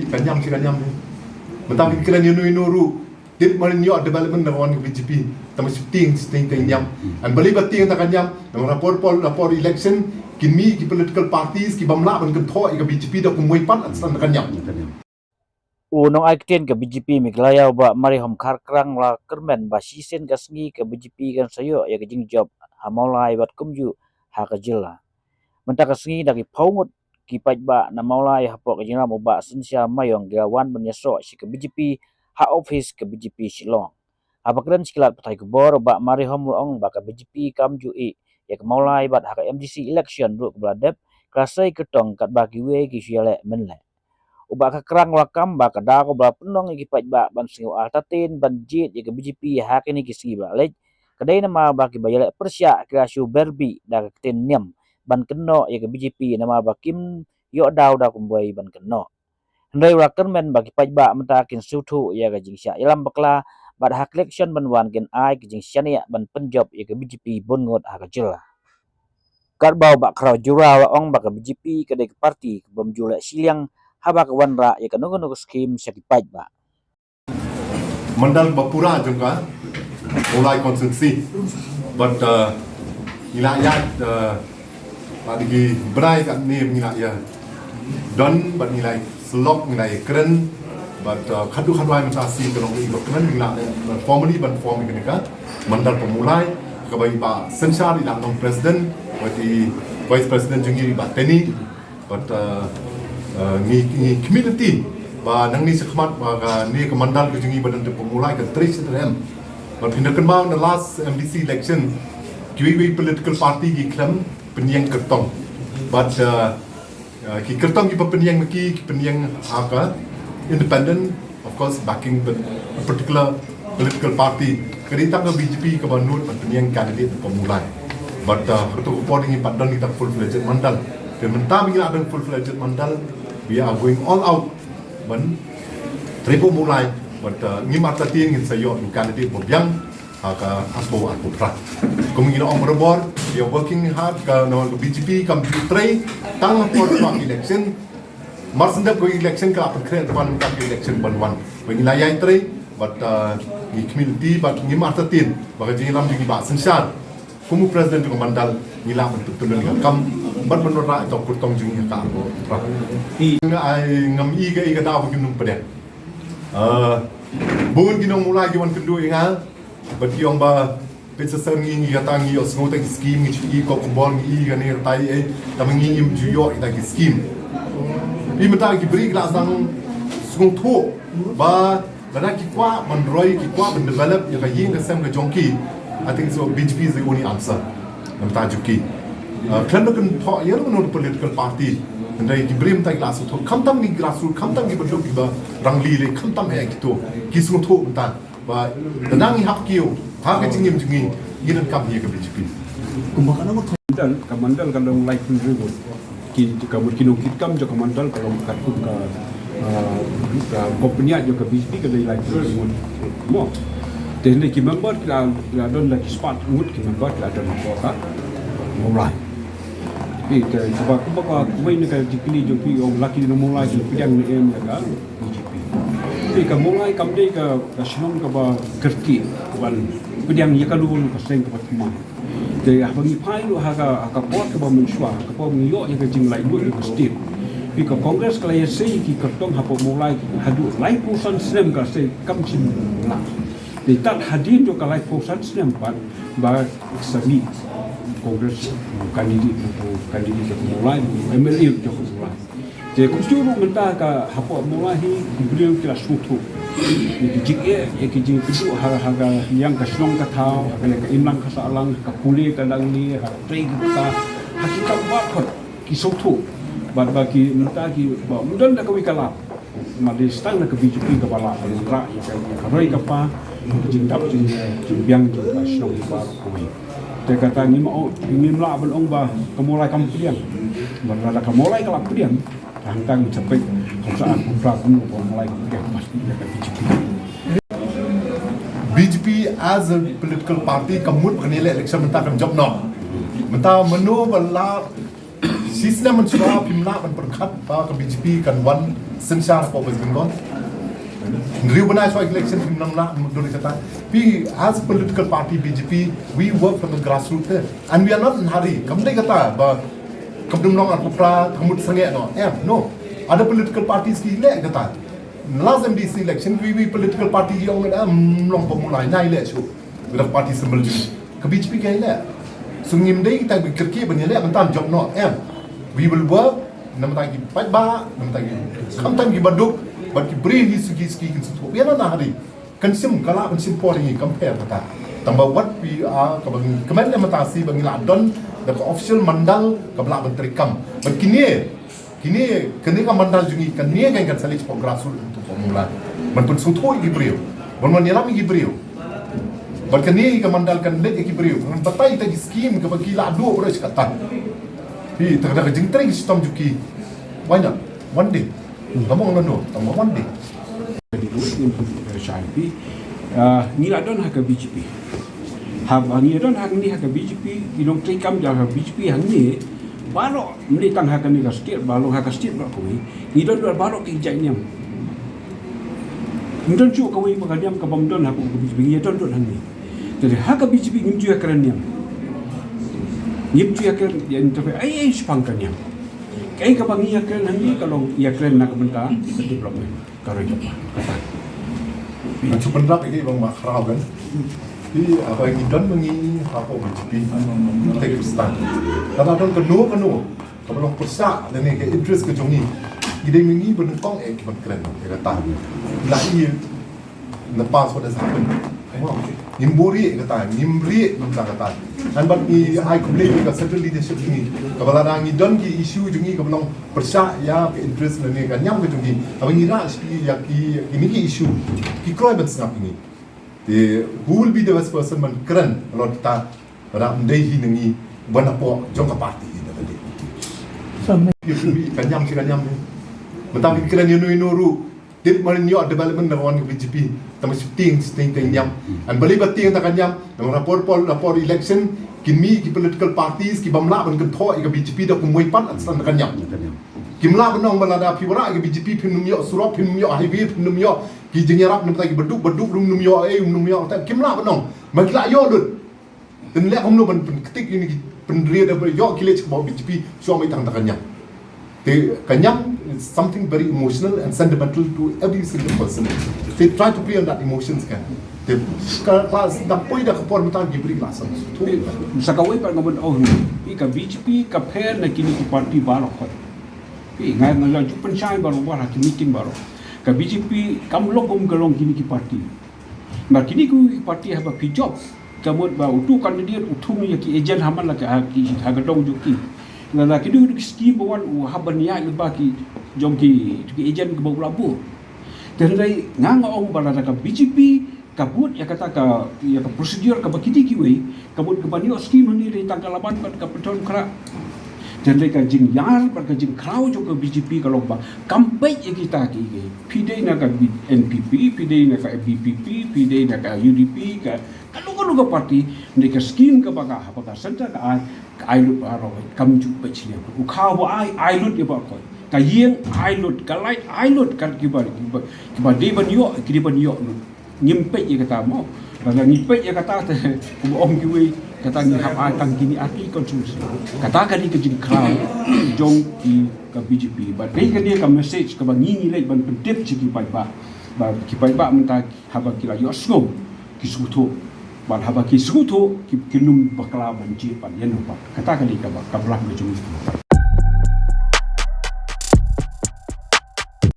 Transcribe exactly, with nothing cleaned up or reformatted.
Ka niam shi ka niam. Mynta phi kren ïa no ïa no ruh. Tip mar ïoh development na wan ka B J P. Tang shifting shifting ka niam. An bali ba tieng ta ka niam. Namar por por por election kin mih ki political parties ki bym lah ban kynthoh ïa ka B J P da kumwei pat an stan ka niam. U nongai ktien ka B J P Meghalaya u Bah Marikhom Kharkrang u la kyrmen ba shisien ka sngi ka B J P kan sa ïoh ïa ka jingjop ha Mawlai bad kumjuh ha ka jylla. Mynta ka sngi da ki phew ngut ki paidbah na Mawlai hapoh ka jingïalam u Bah Synshar Maïong ki la wan ban ïasoh sha ka B J P ha ophis ka B J P Shillong. Haba kren sha ki lad pathai khubor u Bah Marikhom u la ong ba ka B J P kam ju ïeh ïa ka Mawlai bad ha ka M D C election ruh kaba la dep ka la sei kyrtong katba kiwei ki shu ïaleh mynleh. U Bah Kharkrang u la kam ba ka daw kaba la pynlong ïa ki paidbah ban sngew artatien ban jied ïa ka B J P ha kine ki sngi ba la leit ka dei namar ba kiba ïaleh pyrshah ki la shu berbih da ka ktien niam ban kynnoh ïa ka B J P namar ba kim ïoh daw da kumwei ban kynnoh. Hynrei u la kyrmen ba ki paidbah mynta kin sngewthuh ïa ka jingshah ïalam bakla bad ha ka election ban wan kin ai ka jingshaniah ban pynjop ïa ka B J P bun ngut ha ka jylla. Katba u Bah Khraw Jura u la ong ba ka B J P ka dei ka party ka bym ju leh shiliang haba ka wanrah ïa kano kano ka skim sha ki paidbah. Mandal ba pura jong ka Mawlai constituency. But uh, ngi la ïaid uh, ba dei ki bnai katne ngi la ïa don bad ngi la ïa sylok ngi la ïa kren. But uh, khadduh khadwai mynta shi ka long i ba kren ngi la formally ban form ïa kane ka mandal ba Mawlai kaba i Bah Synshar i la long president, bad i vice president jong ngi i Bah Teni. But uh, uh, ngi ngi community ba nangne shakhmat ba kane ka mandal ka jong ngi ba don te ba Mawlai ka trei shi trei em. But phin da kynmaw na last M D C election kiwei kiwei political party ki khlem pynïeng kyrtong. But uh, uh, ki kyrtong kiba pynïeng ma ki ki pynïeng ha ka independent, of course backing a particular political party. Ka dei tang ka B J P kaba nud ban pynïeng candidate ba Mawlai. But uh, kato ka por ngi pat don kita full fledged mandal. Te mynta ba ngi la don full fledged mandal, we are going all out ban trei ba Mawlai. But uh, ngim artatien ngin sa ïoh u candidate ba biang ha ka arphew arphew phra. Kum ngi la ong barabor, we are working hard, ka na ka B J P kam ju trei tang ha por ka election. Mar shen dep ka election ka la pynkhreh ban ka election ban wan. Ba ngi la ïai trei bad uh, ngi community bad ngim artatien ba ka jingïalam jong i Bah Synshar kum u president jong ka mandal ngi lah ban pyntylun ïa ka kam bad ban wanrah ïa ka kyrtong jong ngi ha ka arphew phra. Nga ai ngam i ka i ka daw ba kim nang pdiang. Uh, bun ki nong Mawlai ki wan kynduh ïa nga bad ki ong ba peit sa shen ngi, ngi kata ngi ïohsngew ta ki skim, ngi shu i ko khubor, ngi i kane kata i, eh, tang ba ngi ngim ju ïoh ïa ta ki skim. Phi mynta ki briew ki la sdang sngewthuh ba lada ki kwah ban roi, ki kwah ban develop ïa ka ïing ka sem ka jong ki. I think so B J P is the only answer. Mynta jong ki, uh, khlem da kynthoh ïa kano kano political party. Hynrei ki briew mynta ki la sngewthuh, khamtam ki grassroots, khamtam kiba duk kiba rangli lei, khamtam ïa kito ki sngewthuh mynta. Ba tang ngi hap kiew ha ka jingim jong ngi, ngi donkam hi ïa ka B J P. Kumba ka nang thok mandal, ka mandal ka long laiphew ngut. Ki, ka mut ki nongkitkam jong ka mandal ka long katkum ka, ah, ka company jong ka B J P ka dei laiphew ngut. Mo. Te hynrei ki member ki la, ki la don da ki spah ngut ki member ki la don hapoh ka Mawlai. Te kaba, kaba, kaba kumwei na ka jingkylli jong phi ong la ki nong Mawlai ki pdiang ne em ïa ka B J P. Te ka Mawlai kam dei ka, ka shnong kaba kyrkieh ban pdiang ïa kano kano ka seng kaba thymmai. Te haba ngi phai ruh ha ka, ha ka por kaba mynshuwa, ha ka por ngi ïoh ïa ka jinglaitluid ïa ka state. Phi ka Congress ka la ïasei ki kyrtong hapoh Mawlai haduh laiphew san snem ka sei kam shym lah. Te tad hadien jong ka laiphew san snem pat ba sa mih Congress candidate, candidate jong ka Mawlai, M L A jong ka Mawlai. Te kumjuh ruh mynta ka hapoh Mawlai hi ki briew ki la sngewthuh ïa ki jingeh, ïa ki jingkyrduh ha, ha ka liang ka shnong ka thaw, ha ka liang ka imlang ka sahlang, ha ka pule ka dangle, ha ka trei ka kta, ha ki kam baroh ki sngewthuh. Bad ba ki mynta ki ba ym don da kawei ka lad. Mar dei tang na ka B J P kaba lah ban wanrah ïa ka, ïa ka roi ka par, ka jingdap jing, jingbiang jong ka shnong baroh kawei. Te kata ngim, ngim lah ban ong ba ka Mawlai kam pdiang. Bad lada ka Mawlai ka la pdiang, hangta ngin sa peit, kan sa arphew phra kumno ka Mawlai ka pdiang bad ïa ka B J P. B J P as a political party ka mut ba kane ka election mynta kan jop noh. Mynta mynno ba la shisnem mynshuwa phim lah ban pyrkhat ba ka B J P kan wan synshar hapoh West Bengal? Hynriew bnai shuwa election phim nang lah dur kata. Pi, as political party B J P, we work from the grassroots there. And we are not in hurry. Kam dei kata ba kam dum long arphew phra, kam mut sangeh no. Em, no. Other political parties ki leh kata. Last M D C election, we, we political party ki ong em long pemulai, nai leh shu. With the party symbol jong ka B J P ka leh. So ngim dei kita ba kyrkieh ban ïaleh mynta jop noh, em. We will work, namar ki paidbah, namar ki khamtam ki baduk, bad ki briew hi suki suki kin suk. Ïa na hari. Kan shim ka lah ban shim por ngi compare kata. Tang ba wat pi a ka ban kmen le mynta shi ba ngi la don da ka official mandal ka ba lah ban treikam. Bad kine, kine, kane ka mandal jong ngi, kane kan, kan sa leit shapoh grassroots, to formula. Ban pynsngewthuh ïa ki briew. Ban wan ïalam ïa ki briew. Bad kane ka mandal kan leit ïa ki briew. Ban batai ïa ki scheme ka ba ki la duh baroh shi katta. Hi, tang da ka jingtrei ki shitom jong ki. Why not? One day. Tang ba ong no, tang ba one day. Shaipi, ah, ngi la don ha ka B J P. Ha, ngi la don hangne ha ka B J P, ki nongtreikam jong ka B J P hangne, baroh, ym dei tang ha kane ka state, baroh ha ka state baroh kawei. Ngi don baroh ki jait niam. Ym don shuh kawei ba ka niam ka bym don ha ka B J P, ngi don don hangne. Te ha ka B J P ngim ju ïakren niam. Ngim ju ïakren ïa interfere, ai, ai, shaphang ka niam. Kaei kaba ngi ïakren hangne ka long ïakren na ka bynta ka development. Ka roi ka par. Nga shu pynrap ïa ki ba ma khraw kan. Hi, haba ngi don ma ngi hapoh B J P. Ngi take stand. Lada don kano kano kaba long pyrshah lane ka interest ka jong ngi, ngi dei ma ngi ba nyngkong eh ki ban kren ïa kata. La i in the past what has happened. Ngim buhrieh ïa kata, ngim rieh ïa kata. Ngan bad ngi ai khublei ïa ka central leadership ngi. Kaba lada ngi don ki issue jong ngi kaba long pyrshah ïa ka interest lane ka niam ka jong ngi, haba ngi rah sha ki ïa ki, ïa kine ki issue, ki kloi ban sngap ïa ngi. Te who will be the best person ban kren halor kata? Lada ym dei hi na ngi ban hapoh jong ka party hi na ka dei. Ïa ka niam shi ka niam hi. Mynta phi kren ïa no ïa no ruh. Tip mar ïoh development na ka wan ka B J P. Tang ba shu tieng, shu tieng, tieng niam. Hynrei balei ba tieng tang ka niam? Namar ha por, por, ha por election, kin mih ki political parties ki bym lah ban kynthoh ïa ka B J P da kumwei pat, tang ka niam. Kim lah ban ong ba lada phi wanrah ïa ka B J P phin ym ïoh surok, phin ym ïoh highway, phin ym ïoh ki jingïarap, namar ki baduk, baduk ruh ym ym ïoh, eh, ym ym ïoh. Kim lah ban ong. Ma ki la ïoh lut. Te leh kumno ban pynktik ïa ki, pynriah da ba ïoh ki leh sha ka B J P, shuwa ym tang da ka niam. Te ka niam is something very emotional and sentimental to every single person. They try to play on that emotions kan. Te ka, ka da poi da ka por mynta ki briew la san. Sa kawei pat nga ban ong, ïa ka B J P ka pher na kine ki party baroh. Ïa nga, nga la ju pynshai baroh, baroh ha ki meeting baroh. Ka B J P kam long kum ka long kine ki party. Namar kine ki party haba phi jop, ka mut ba utu u candidate u thung ïa ki agent ha man la ka, ha ki, ha ka dong jong ki. Lada ki don ki scheme ba wan u hap ban ïaid lyngba ki jong ki, ki agent kiba u la buh. Te hynrei nga, nga ong ba lada ka B J P ka bud ïa kata ka, ïa ka procedure kaba kine kiwei, ka bud kaba ïoh scheme hangne dei tang ka laban bad ka pynthon khra. Te hynrei ka jingïar bad ka jingkhraw jong ka B J P ka long ba kam peit ïa kita ki, ki. Phi dei na ka B-, N P P, phi dei na ka V P P, phi dei na ka U D P, ka, kano kano ka party, hynrei ka scheme kaba ka, haba ka centre ka ai, ka ai lut baroh, kam ju peit shuh ïa u khaw ba ai, ai lut ïa baroh. Ka ïing ai lut, ka light ai lut, ka kiba, kiba, kiba dei ban ïoh, ki dei ban ïoh lut. Ngim peit ïa kata mo. Lada ngi peit ïa kata te, kumba ong kiwei, kata ngi hap ai tang kine ar tylli ki constituency. Kata ka dei ka jingkhraw jong ki ka B J P. Bad dei kane ka message kaba ngi ngi leit ban pyntip sha ki paidbah. Ba ki paidbah mynta haba ki la ïohsngew ki sngewthuh. Bad haba ki sngewthuh ki, kin ym bakla ban jied pat ïa no pat. Kata ka dei kaba, ka blam ka jong ngi.